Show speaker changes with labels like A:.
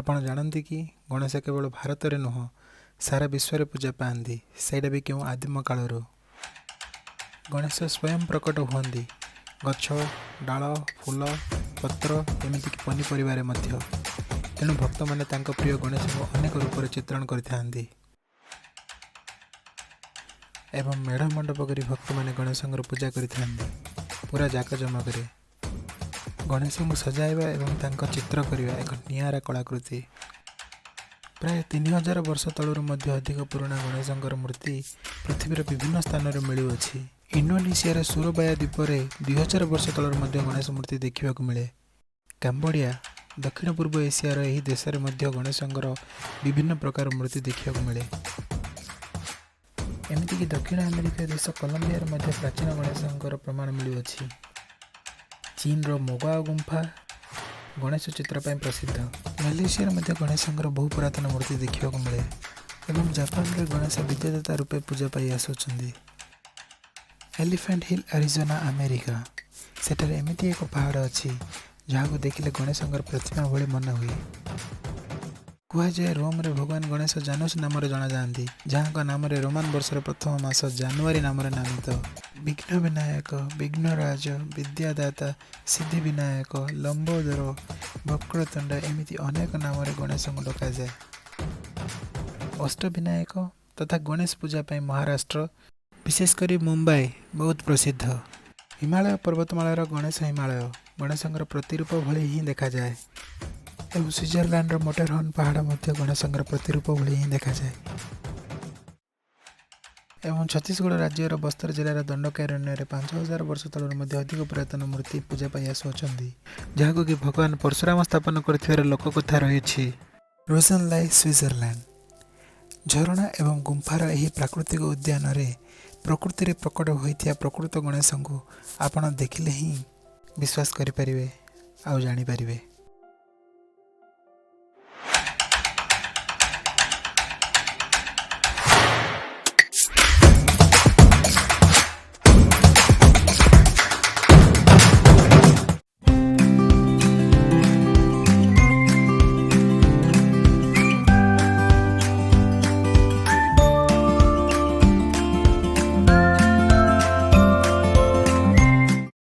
A: ଆପଣ ଜାଣନ୍ତି କି ଗଣେଶ କେବଳ ଭାରତରେ ନୁହଁ, ସାରା ବିଶ୍ୱରେ ପୂଜା ପାଆନ୍ତି, ସେଇଟା ବି କେଉଁ ଆଦିମ କାଳରୁ। ଗଣେଶ ସ୍ୱୟଂ ପ୍ରକଟ ହୁଅନ୍ତି ଗଛ, ଡାଳ, ଫୁଲ, ପତ୍ର, ଏମିତିକି ପନିପରିବାରେ ମଧ୍ୟ। ତେଣୁ ଭକ୍ତମାନେ ତାଙ୍କ ପ୍ରିୟ ଗଣେଶଙ୍କୁ ଅନେକ ରୂପରେ ଚିତ୍ରଣ କରିଥାନ୍ତି ଏବଂ ମେଢ଼ ମଣ୍ଡପ କରି ଭକ୍ତମାନେ ଗଣେଶଙ୍କର ପୂଜା କରିଥାନ୍ତି ପୁରା ଜାକଜମକରେ। ଗଣେଶଙ୍କୁ ସଜାଇବା ଏବଂ ତାଙ୍କ ଚିତ୍ର କରିବା ଏକ ନିଆରା କଳାକୃତି। ପ୍ରାୟ 3000 ବର୍ଷ ତଳରୁ ମଧ୍ୟ ଅଧିକ ପୁରୁଣା ଗଣେଶଙ୍କର ମୂର୍ତ୍ତି ପୃଥିବୀର ବିଭିନ୍ନ ସ୍ଥାନରେ ମିଳୁଅଛି। ଇଣ୍ଡୋନେସିଆର ସୁରବାୟା ଦ୍ୱୀପରେ 2000 ବର୍ଷ ତଳରୁ ମଧ୍ୟ ଗଣେଶ ମୂର୍ତ୍ତି ଦେଖିବାକୁ ମିଳେ। କାମ୍ବୋଡ଼ିଆ, ଦକ୍ଷିଣ ପୂର୍ବ ଏସିଆର ଏହି ଦେଶରେ ମଧ୍ୟ ଗଣେଶଙ୍କର ବିଭିନ୍ନ ପ୍ରକାର ମୂର୍ତ୍ତି ଦେଖିବାକୁ ମିଳେ। ଏମିତିକି ଦକ୍ଷିଣ ଆମେରିକା ଦେଶ କଲମ୍ବିଆରେ ମଧ୍ୟ ପ୍ରାଚୀନ ଗଣେଶଙ୍କର ପ୍ରମାଣ ମିଳୁଅଛି। ଚୀନର ମୋଗାଓ ଗୁମ୍ଫା ଗଣେଶ ଚିତ୍ର ପାଇଁ ପ୍ରସିଦ୍ଧ। ମାଲେସିଆରେ ମଧ୍ୟ ଗଣେଶଙ୍କର ବହୁ ପୁରାତନ ମୂର୍ତ୍ତି ଦେଖିବାକୁ ମିଳେ ଏବଂ ଜାପାନରେ ଗଣେଶ ବିଦ୍ୟାଦାତା ରୂପେ ପୂଜା ପାଇ ଆସୁଛନ୍ତି। Elephant Hill, Arizona, America. ସେଠାରେ ଏମିତି ଏକ ପାହାଡ଼ ଅଛି, ଯାହାକୁ ଦେଖିଲେ ଗଣେଶଙ୍କର ପ୍ରତିମା ଭଳି ମନେ ହୁଏ। କୁହାଯାଏ, ରୋମରେ ଭଗବାନ ଗଣେଶ ଜାନୁସ୍ ନାମରେ ଜଣାଯାଆନ୍ତି, ଯାହାଙ୍କ ନାମରେ ରୋମାନ ବର୍ଷର ପ୍ରଥମ ମାସ ଜାନୁଆରୀ ନାମରେ ନାମିତ। ବିଘ୍ନ ବିନାୟକ, ବିଘ୍ନରାଜ, ବିଦ୍ୟାଦାତା, ସିଦ୍ଧି ବିନାୟକ, ଲମ୍ବୋଦର, ବକ୍ରତୁଣ୍ଡ, ଏମିତି ଅନେକ ନାମରେ ଗଣେଶଙ୍କୁ ଡକାଯାଏ। ଅଷ୍ଟବିନାୟକ ତଥା ଗଣେଶ ପୂଜା ପାଇଁ ମହାରାଷ୍ଟ୍ର, ବିଶେଷ କରି ମୁମ୍ବାଇ ବହୁତ ପ୍ରସିଦ୍ଧ। ହିମାଳୟ ପର୍ବତମାଳାର ଗଣେଶ ହିମାଳୟ ଗଣେଶଙ୍କର ପ୍ରତିରୂପ ଭଳି ହିଁ ଦେଖାଯାଏ ଏବଂ ସୁଇଜରଲ୍ୟାଣ୍ଡର ମଟରହର୍ନ ପାହାଡ଼ ମଧ୍ୟ ଗଣେଶଙ୍କର ପ୍ରତିରୂପ ଭଳି ହିଁ ଦେଖାଯାଏ ଏବଂ ଛତିଶଗଡ଼ ରାଜ୍ୟର ବସ୍ତର ଜିଲ୍ଲାର ଦଣ୍ଡକାରଣ୍ୟରେ 5000 ବର୍ଷ ତଳରୁ ମଧ୍ୟ ଅଧିକ ପୁରାତନ ମୂର୍ତ୍ତି ପୂଜା ପାଇ ଆସୁଅଛନ୍ତି, ଯାହାକୁ କି ଭଗବାନ ପରଶୁରାମ ସ୍ଥାପନ କରିଥିବାର ଲୋକକଥା ରହିଛି। ରୋଜନଲାଇ, ସୁଇଜରଲ୍ୟାଣ୍ଡ। ଝରଣା ଏବଂ ଗୁମ୍ଫାର ଏହି ପ୍ରାକୃତିକ ଉଦ୍ୟାନରେ ପ୍ରକୃତିରେ ପ୍ରକଟ ହୋଇଥିବା ପ୍ରକୃତ ଗଣେଶଙ୍କୁ ଆପଣ ଦେଖିଲେ ହିଁ ବିଶ୍ୱାସ କରିପାରିବେ ଆଉ ଜାଣିପାରିବେ।